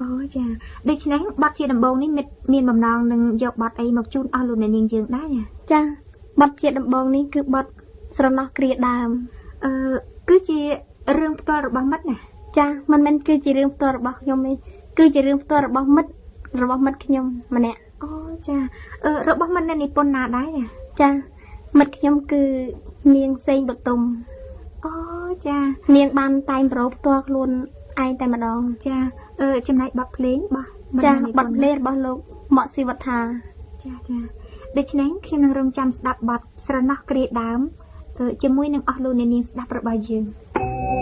អូចា ដូច្នេះបទជាដំបូងនេះមានបំណងនឹងយកបទអីមកជូនអស់លោកអ្នកនាងយើងដែរ? ចា បទជាដំបូងនេះគឺបទស្រណោះគ្រាដើម អឺគឺជារឿងផ្ទាល់របស់មិត្តណា? ចា មិនមែនគឺជារឿងផ្ទាល់របស់ខ្ញុំទេ គឺជារឿងផ្ទាល់របស់មិត្តខ្ញុំម្នាក់។ អូចា របស់មិត្តនៅនិពន្ធណាដែរ? ចា មិត្តខ្ញុំគឺនាងសេងបតុម។ អូចា នាងបានតែងប្រូផ្ទាល់ខ្លួនឯងតែម្ដង។ ចា អឺចំណែកបទភ្លេងរបស់? ចា បទភ្លេងរបស់លោកម៉ាក់ស៊ីវត្ថា។ ចាចា ដូច្នេះខ្ញុំនឹងរងចាំស្ដាប់បទស្រណោះគ្រាដើមជាមួយនឹងអស់លោកអ្នកនាងស្ដាប់របស់យើង។